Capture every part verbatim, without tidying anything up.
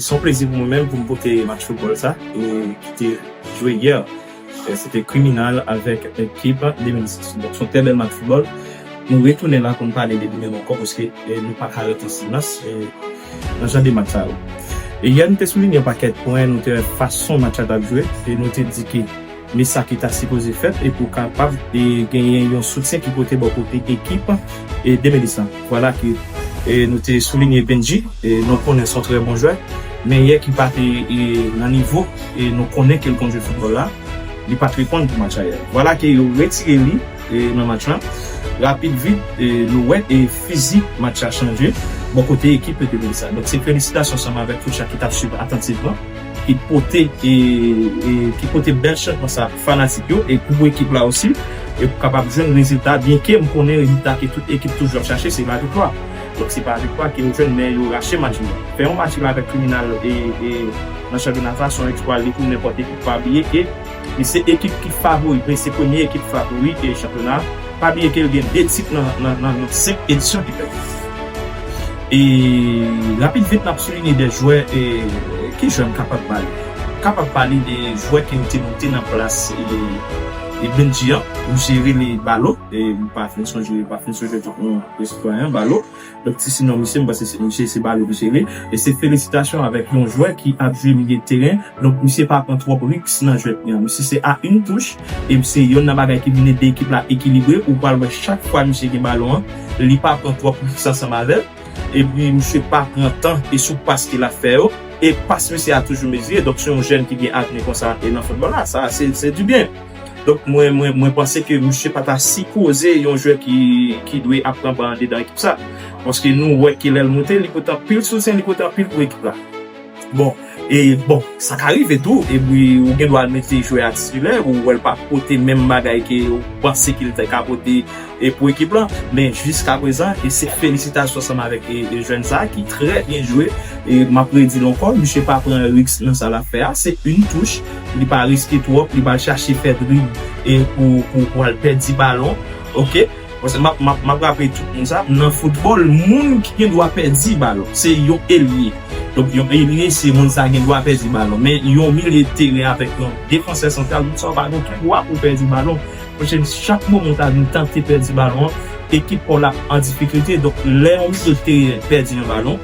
Se yon plezi pou mwen menm pou m pote match foutbòl sa e ki te jwe yè. E se te Criminal avèk ekip de mil sis. Donk, se yon trè bèl match foutbòl. Nou retounen la pou n pale de li menm ankò, paske e, nou pa ka rete silans e, nan jan de match sa yo. E yè, nou te soulinye yon pakèt pwen, nou te wè fason match la t ap jwe, e nou te di ke men sa ki ta sipoze fèt e pou kapab e, genyen yon soutyen ki pote bò kote ekip e, de mil sis lan. Vwala ke e, nou te soulinye Benji, e nou konnen se yon trè bon jwè, men yè ki pa te e, nan nivo e, nou konnen ke l konn jwe foutbòl la, li pa t reponn pou match la yè. Vwala ke yo retire li e, nan match lan. Rapid vit, e, nou wè e fizik match la chanje bò kote ekip de mil sis la. Donk, se felisitasyon ansanm avèk tout sa ki t ap swiv atantivman, ki pote e, e, ki pote bèl chantman sa fanatik yo e pou ekip la osi, e pou kapab jwenn rezilta, byenke m konnen rezilta ke tout ekip toujou ap chache, se laviktwa. Donk, se pa viktwa ke yo jwenn, men yo rache match yo. Fè yon match la avèk Criminal e, e nan chanpyona sa, se yon eksplwa li pou nenpòt ekip. Pa bliye ke li se ekip ki favori, men se premye ekip favori e chanpyona. Pa bliye ke l gen de tit nan, nan, nan, nan senk edisyon ki fèt. E rapid vit, n ap soulinye de jwè e, ki jwè m kapab pale. Kapab pale de jwè ki te moute nan plas e, e Benji an, misye rele Balo, e m pa fin sonje, pa fin sonje tout non sitwayen Balo. Donk, ti sinon misye, m panse se misye, se Balo misye rele. E se felisitasyon avèk yon jwè ki ap jwe milye teren. Donk, misye pa pran twòp risk nan jwèt li an. Misye se a une touche. E se yonn nan bagay ki vin ede ekip la ekilibre. Ou pral wè chak fwa misye gen balon an, li pa pran twòp risk ansanm avè l. Epi misye pa pran tan e sou pas ke l ap fè yo. E pas misye a toujou mezire. Donk, se yon jèn ki gen avni konsa e nan foutbòl la. Sa, se, se di byen. Donk, mwen, mwen, mwen panse ke misye pa ta sipoze yon jwè ki, ki dwe ap pran ban andedan ekip sa. Paske nou wè ke lè l moute, li pote anpil soutyen, li pote anpil pou ekip la. Bon, e bon, sa ka rive tou, epi ou gen dwa al mete jwè a titilè, ou wè l pa pote menm bagay ke ou panse ke l te ka pote e pou ekip lan. Men jiskaprezan, e se felisitasyon ansanm avèk e, e jèn sa a ki trè byen jwe. E m ap redi l ankò, misye pa pran risk nan sa l ap fè a. Se une touche, li pa riske twòp, li pa al chache fè drib e pou, pou, pou al pèdi balon. Oke? Paske m ap, m ap, m ap raple tout moun sa, nan foutbòl, moun ki gen dwa pèdi balon, se yon elye. Donk, yon elye, se moun sa gen dwa pèdi balon. Men yon milye teren avèk yon defansè santral, moun sa yo pa gen dwa pou pèdi balon. Paske chak moman w ta vin tante pèdi balon an, ekip pa w la ap an difikilte. Donk, lè yon milye teren pèdi yon balon,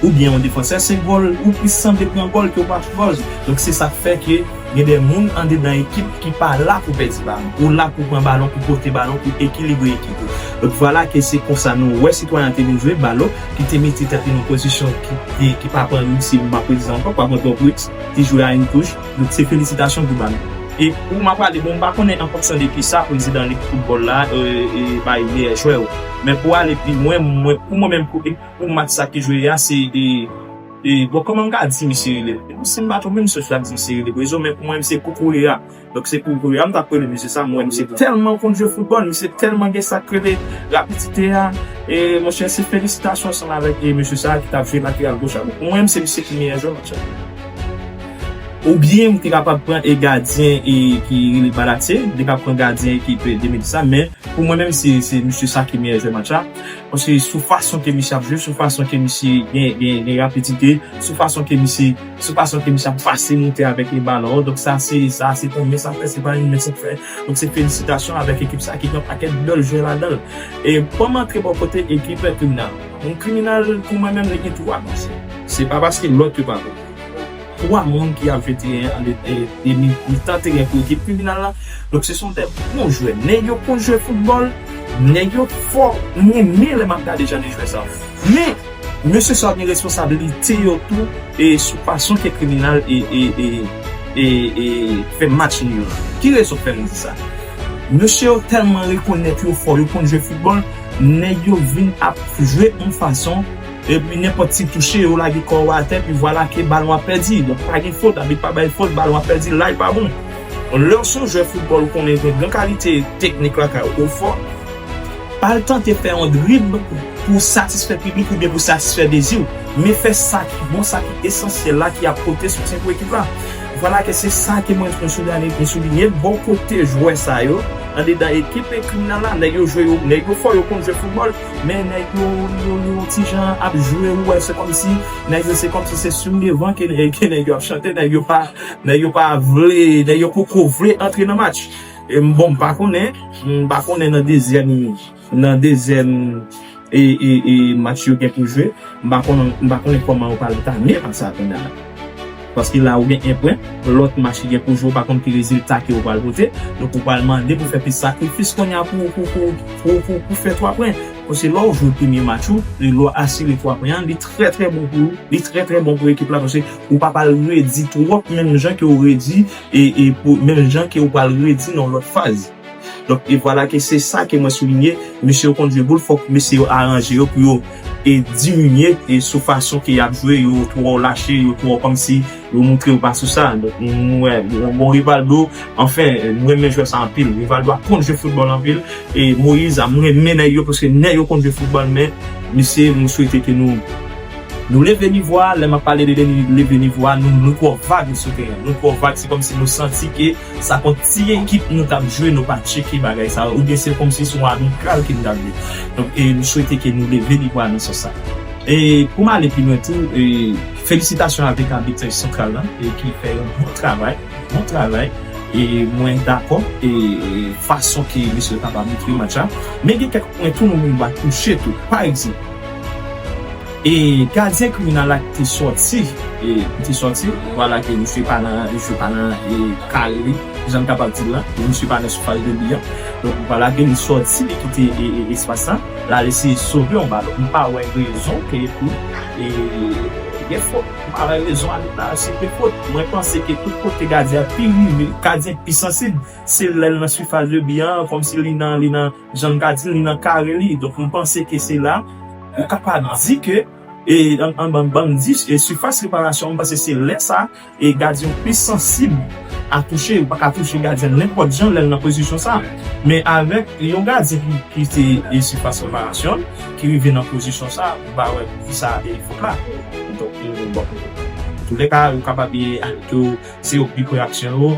oubyen yon defansè, se gòl, ou plis sanble pran gòl ke w pa pran gòl. Donk, se sa k fè ke gen de moun andedan ekip ki pa la pou pèdi balon. Ou la pou pran balon, pou pote balon, pou ekilibre ekip ou. Donk, vwala ke se konsa nou wè sitwayen an te vin jwe, Balo, ki te mete tèt li nan pozisyon ki, ki, ki pa pran risk, si m pa presize ankò, pa pran twòp risk, te jwe a une touche. Donk, se felisitasyon pou Balo. E pou m ap pale, bon, m pa konnen an fonksyon de kisa prezidan lig foutbòl la e, e bay meyè jwè yo. Men pou ale pi lwen, mwen, pou mwen menm, pou, pou match sa ki jwe a, se e, e, bon, kòman m ka di misye rele? Si m pa twonpe, misye sa di misye rele Prezo, men pou mwen, misye Kukurea. Donk, se Kukurea, m t ap rele misye sa, m wè misye tèlman konn jwe foutbòl, misye tèlman gen sa k rele rapidite a. E, monchè, se felisitasyon ansanm avèk e, mesye sa a ki t ap jwe lateral goch a. Pou mwen, se misye ki meyè jwè match la. Oubyen, m te kapab pran e gadyen e ki rele Balatse, m te ka pran gadyen ekip e, de mil sis la, men pou mwen menm, se, se misye sa ki meyè jwè match la. Paske sou fason ke misye ap jwe, sou fason ke misye gen, gen, gen rapidite, sou fason ke misye, sou fason ke misye ap pase, moute avèk e balon. Donk sa se, sa se konbyen sa fè, se pa youn, men sa fè. Donk se felisitasyon avèk ekip sa ki gen yon pakèt bèl jwè ladan l. E pou m antre bò kote ekip Criminal. Donk Criminal, pou mwen menm, li gen twa match. Se pa paske lòt yo pa bon. Twa moun ki ap jwe teren an de, e, e mi-, mitan teren pou ekip Criminal la. Donk se son de bon jwè. Nèg yo konn jwe foutbòl, nèg yo fò, m renmen lè m ap gade jan de jwè sa. Men, mesye sa gen responsablite yo tou e sou fason ke Criminal e, e, e, e, e fè match nul la. Ki rezon k fè m di sa? Mesye yo tèlman rekonèt yo fò, yo konn jwe foutbòl, nèg yo vin ap jwe yon fason, epi nenpòt ti touche, yo lage kò yo atè, epi vwala ke balon ap pèdi. Donk, pa gen fot, abit pa bay fot, balon ap pèdi, la, li pa bon. Lè w se yon jwè foutbòl, ou konnen gen gran kalite teknik lakay ou, ou fò, pa al tante fè yon drib pou satisfè piblik oubyen pou satisfè dezi w, men fè sa ki bon, sa ki esansyèl la, ki ap pote soutyen pou ekip la. Vwala ke se sa ke mwen, mwen soulinye, mwen soulinye bò kote jwè sa yo, andedan ekip kriminal la, nèg yo jwe yo, nèg yo fò, yo konn jwe foutbòl, men nèg yo, yo, yo ti jan ap jwe, ou wè, se kòmsi nèg yo, se kòmsi se sou devan ke, ke nèg yo ap chante, nèg yo pa, nèg yo pa vle, nèg yo poko vle antre nan match. E, bon, m pa konnen, m pa konnen nan dezyèm, nan dezyèm e, e, e match yo gen pou jwe, m pa konnen, m pa konnen kòman yo pral antame match sa kounye a la. Paske la ou gen en pwen, lòt match ki gen pou jwe, ou pa konn ki rezilta ke yo pral pote. Donk ou pral mande pou fè plis sakrifis kounye a pou, pou, pou, pou, pou, pou fè twa pwen. Paske lè w jwe premye match ou, e lè w asire twa pwen an, li trè, trè bon pou ou, li trè, trè bon pou ekip la, paske ou pa pral redi twòp menm jan ke w redi, e, e pou, menm jan ke w pral redi nan lòt faz. Donk, e vwala ke se sa ke mwen soulinye, mesye yo konn jwe boul, fòk mesye yo aranje yo pou yo, e diminye, e sou fason ke y ap jwe, yo twò lache, yo twò kòmsi yo montre yo pa sou sa. Donk, m wè, bon, bon, Rivaldo, anfen, m renmen jwè sa anpil. Rivaldo ap konn jwe foutbòl anpil, e Moïse, a, m renmen nèg yo, paske nèg yo konn jwe foutbòl, men, mesye, m swete ke nou, nou leve nivo a, lè m ap pale de leve, leve nivo a, nou, nou twò vag sou teren. Nou twò vag, se kòmsi nou santi ke sa kont ti ekip nou t ap jwe, nou pa tcheke bagay sa, oubyen se kòmsi se yon amikal ke nou t ap jwe. Donk, e nou swete ke nou leve nivo a nan sans sa. E pou m ale pi lwen tou, e felisitasyon avèk abit santral la, e ki fè yon bon travay, bon travay. E mwen dakò, e, e fason ke mesye yo kapab montre match la. Men gen kèk pwen tou nou menm pa touche tou. Pa egzanp, e gadyen kriminal la ki te sòti, e ki te sòti, vwala ke misye pa nan, misye pa nan, e kare li, jan n kapab di l la, misye pa nan sifas de bi an. Donk, vwala ke li sòti, li kite, e, e, espas la, l al eseye sove yon balon. M pa wè rezon ke pou, e, gen fòt. M pa wè rezon a li la, se te fòt. Mwen panse ke tout kote gadyen an pi rive, gadyen pi sansib, se lè l nan sifas de bi an, kòmsi li nan, li nan, jan m ka di, li nan kare li. Donk, m panse ke se la, ou kapab di ke, e, an, an, ban, ban m di, e, sifas reparasyon, m panse se lè sa, e, gadyen pi sansib a touche, ou pa ka touche gadyen nenpòt jan lè l nan pozisyon sa. Men avèk yon gadyen ki, ki te, e, sifas reparasyon, ki rive nan pozisyon sa, m pa wè poukisa, e, fòt la. Donk, e, bon. Toulèka, ou kapab, e, tou, se yo ki pran aksyon yo.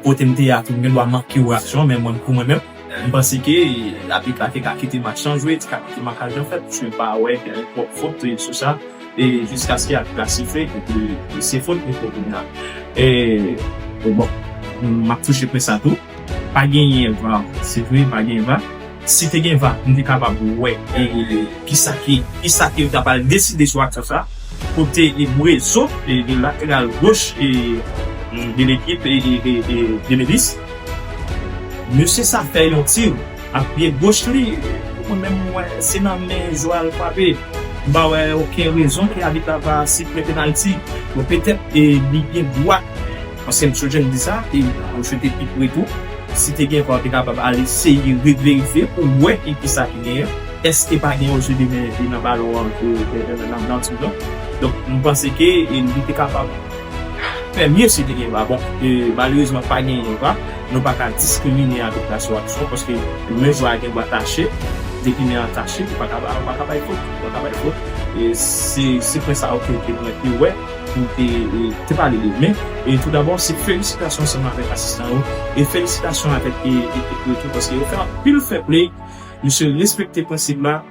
Kote m te ye a tou, m gen dwa manke reyaksyon, men mwen, pou mwen menm, m panse ke, e, abit la te ka kite match lan jwe, te ka kite makaj lan fèt, paske m pa wè gen twòp fòt sou sa, e jiskaske abit la sifle, e ke, e se fòt, e fòt la. E, bon, m ap touche pwen sa tou. Pa genyen va, se vre, pa genyen va. Si te gen va, m te kapab wè, e, e, e, kisa ki, kisa ki yo ta pral deside sou aksyon sa. Kote, e, Brezo, e, de lateral goch, e, de lekip, e, e, e, e, de Melis. Mesye sa fè yon ti ak pye goch li. Mwen menm, m wè, se nan men Joal frape. M pa wè okenn rezon ke abit la pa sifle penalti. Bon, petèt, e, li gen dwa. Paske m sonje m di sa, e, m swete pi pre tou. Si te gen va, w te kapab al eseye reverifye pou wè e kisa ki genyen. Èske pa gen ozwe de men nan balon an, e, e, nan, nan, nan ti non? Donk, m panse ke, e, li te kapab fè mye si te gen va. Bon, e, malerezman, pa genyen va. Nou pa ka diskrimine abit la sou aksyon, paske men jwè a gen dwa tache. Depi men an tache, ou pa ka, ou pa ka bay fòt, ou pa ka bay fòt. E se, se pwen sa yo ke, ke mwen te wè, pou te, e, te pale de. Men, e, tou dabò, se felisitasyon ansanm avèk asistan yo, e felisitasyon avèk, e, ekip yo tou, paske yo fè anpil fair play, mesye respekte prensip la,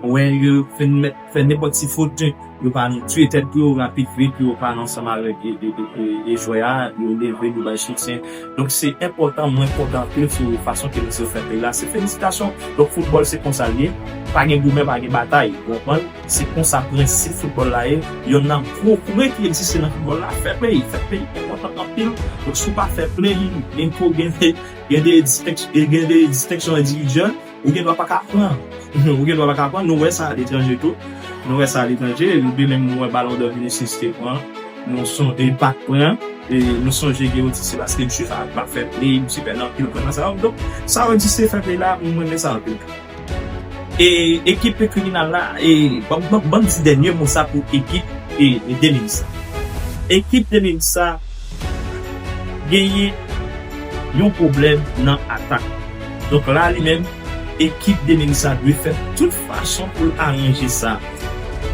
wè yo fè n mèt, fè nenpòt ti fot, yo pa nan tiye tèt pou yo rapid vit, pou yo pa nan ansanm avèk, e, e, e, e, e jwè a, yo leve, yo bay soutyen. Donk, se enpòtan, mwen kontan anpil sou fason ke mesye yo fè play la. Se felisitasyon. Donk, foutbòl, se konsa l ye. Pa gen goumen, pa gen batay. Ou konprann? Se konsa prensip foutbòl la ye. Yonn nan gwo pwen ki egziste nan foutbòl la, fair play. Fair play enpòtan anpil. Donk, si w pa fair play, gen, gen de, gen de distenk-, gen de distenksyon endividyèl, ou gen dwa pa ka pran. Ou gen dwa pa ka pran. Nou wè sa aletranje tou. Nou wè sa aletranje. Nou de menm nou wè Balon dò Vinicius te pran. Nou sonje Mbappé pran. E nou sonje gen yo di se paske misye pa, pa fair play, misye pèdi anpil pwen nan sa. Donk, sa yo di se fair play la, mwen renmen sa anpil. E ekip kriminal la, e ban, ban, ban m di dènye mo sa pou ekip, e, e Demelis sa. Ekip Demelis sa genyen yon pwoblèm nan atak. Donk la, li menm, ekip Demelis sa dwe fè tout fason pou l aranje sa.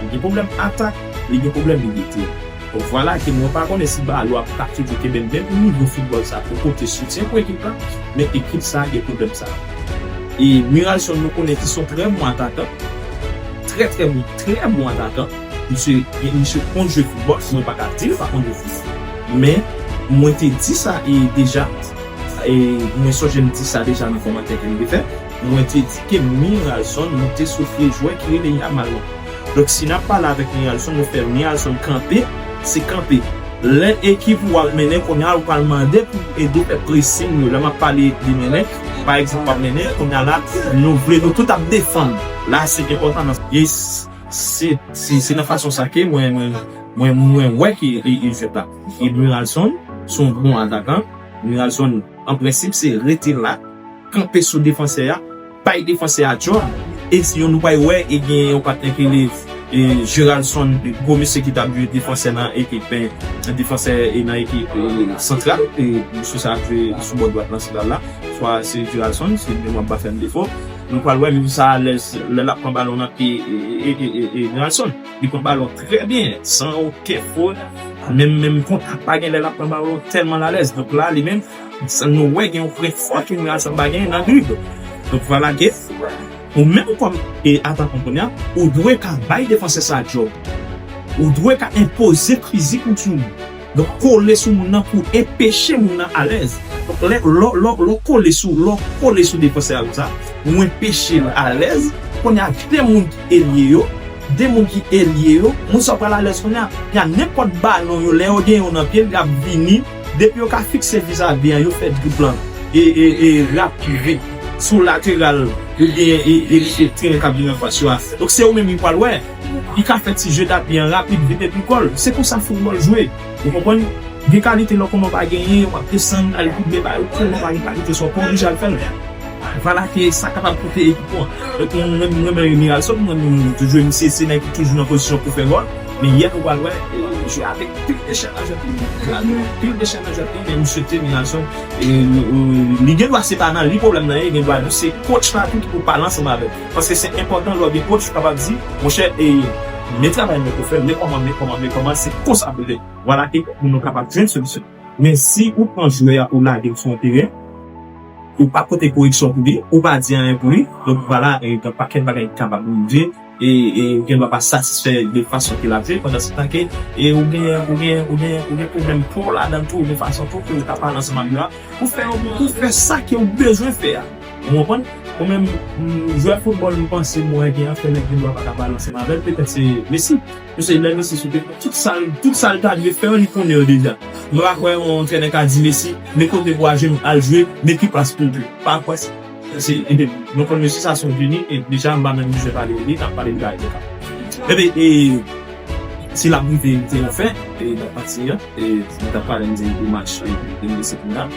Li gen pwoblèm atak, li gen pwoblèm militè. Donk vwala ke mwen pa konnen si Ballon ap ka toujou kenbe l menm nivo foutbòl sa pou pote soutyen pou ekip la, men ekip sa gen pwoblèm sa. E Miralson nou konnen ki se yon trè bon atakan, trè trè bon, trè bon atakan. Misye, misye konn jwe foutbòl, mwen pa ka di l pa konn jwe foutbòl. Men mwen te di sa e deja, e mwen sonje m di sa deja nan kòmantè ke m te fè. Mwen te di ke Miralson, nou te sou pye jwè ki rele Yamal lan. Donk si n ap pale avèk Miralson, nou fè Miralson kanpe, se kanpe. Lè ekip ou ap mennen, kounye a ou pral mande pou ede w fè pressing yo. Lè m ap pale de mennen, pa egzanp, w ap mennen, kounye a la, nou vle nou tout ap defann. La, se enpòtan nan. E s- se, se, se nan fason sa ke mwen, mwen, mwen, mwen wè ke e, e jwèt la. E Miralson, se yon bon atakan. Miralson, an prensip, se rete la, kanpe sou defansè a, bay defansè a djòb. E si yon nou pral wè, e gen yon patnè ki rele, e, Geraldson, gwo mesye ki t ap jwe defansè nan ekip, e, defansè e nan ekip, e, santral, e, mesye sa ap jwe sou bò dwat nan santral la. Swa se Geraldson, si memwa m pa fè m defo. Nou pral wè mesye sa alèz lè l ap pran balon nan pye, e, e, e, e, e Geraldson. Li pran balon trè byen, san okenn fot. Menm, menm kontak pa gen lè l ap pran balon tèlman l alèz. Donk la, li menm, sa nou wè gen yon pwen fò ke Geraldson pa gen nan drib. Donk vwala ke ou menm kòm e atakan kounye a, ou dwe ka bay defansè sa djòb. Ou dwe ka enpoze fizik ou sou li. Donk kole sou moun nan pou enpeche moun nan alèz. Donk lè, lè, lè, lè w kole sou, lè w kole sou defansè a konsa, ou enpeche l alèz, kounye a de moun ki elye yo, de moun ki elye yo, moun sa yo pral alèz kounye a. Kounye a nenpòt balon yo, lè yo gen yon nan pye l, y ap vini, depi yo ka fikse vizavi an, yo fè drib lan e, e, e, rapid vit sou lateral oubyen e, e, e teren k ap vini anfas yo a. Donk se ou menm ki pral wè. Li ka fè ti jwe dapye an rapid vit epi gòl. Se konsa foutbòl jwe. Ou konprann? Gen kalite lè w konnen w pa genyen, w ap desann, al kout men ba yo, tèlman w pa gen kalite sa, w pa oblije al fè l. Vwala ke sa kapab koute ekip ou an. Donk mwen, mwen, mwen renmen Miralson, mwen, mwen toujou, misye se nèg ki toujou nan pozisyon pou fè gòl. Men yè nou pral wè, e, jwe avèk pil de chèn nan jwèt li. Pil de chèn nan jwèt li, men m swete Miralson, e, e, li gen dwa se pa nan li pwoblèm nan ye, gen dwa nou se coach la tou ki pou pale ansanm avè l. Paske se enpòtan lè w gen coach, ou kapab di, monchè, e, men travay mwen pou fè, men kòman, men kòman, men kòman, se konsa pou l ye. Vwala ke pou nou kapab jwenn solisyon. Men si ou pran jwè a, ou lage l sou yon teren, ou pa pote koreksyon pou li, ou pa di anyen pou li, donk vwala, e, gen pakèt bagay ki kapab rive, e, e ou gen dwa pa satisfè de fason ke l ap jwe, pandan se tan ke, e ou gen, ou gen, ou gen, ou gen pwoblèm pa w ladan l tou, de fason tou ke ou ka pale ansanm ak yo a, pou fè, pou fè sa ke ou bezwen fè a. Ou konprann? Ou menm, mm, jwè foutbòl, m panse m wè gen anfen nèg gen dwa pa ka pale ansanm avè l, petèt se Messi. Mesye, lè Messi sou teren, tout sa l, tout sa l ta dwe fè yo, li konnen yo deja. Mwen pa kwè yon antrenè ka di Messi, men kote pou al jwe, al jwe, men ki plas pou l jwe. Pa kwè sa. Se, e, nou konn Messi sa se yon jeni, e deja m pa menm bezwen pale de li, n ap pale de bagay konsa. Ebyen, e, si l ap rive, te anfen, e, n ap pati, e, nou t ap pale, m di, de match, e, de Messi kounye a.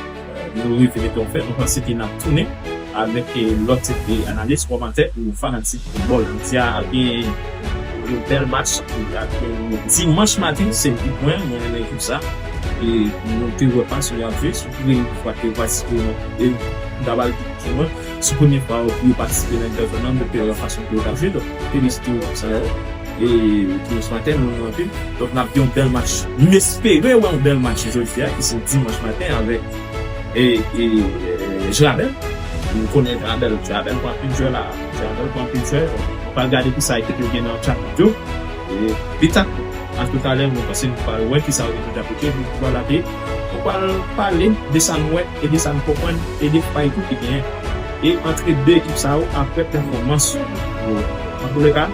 Nou rive mete yon fè, nou panse ke n ap tounen avèk, e, lòt, e, analis, kòmantè ou fanatik foutbòl. Jodi a ap gen yon bèl match, ap gen dimanch maten, se ekip mwen, mwen renmen ekip sa. E nou te wè fason y ap jwe, sou premye fwa ke yo patisipe nan, e m ta ba l tout sou mwen, sou premye fwa yo, yo patisipe nan entètonan, nou te wè fason ke yo t ap jwe, donk felisite yo pou sa yo. E dimanch maten, nou renmen anpil. Donk, n ap gen yon bèl match. M espere wè yon bèl match jodi a, ki se dimanch maten avèk, e, e, e, Jirabèl. Nou konnen Jirabèl, Jirabèl pran anpil jwè la. Jirabèl pran anpil jwè. Nou pral gade kisa ekip yo gen nan chat yo. E pita, a toutalè, mwen panse nou pral wè kisa yo gen pou apote. Nou pral ap, nou pral pale de sa nou wè e de sa nou konprann e de fay tou ki genyen. E antre de ekip sa yo apre pèfòmans yo. Antouleka,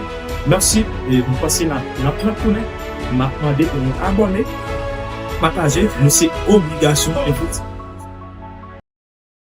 mèsi, e m panse n ap, n ap pran tounen. M ap mande pou nou abòne, pataje, nou se obligasyon nou envite.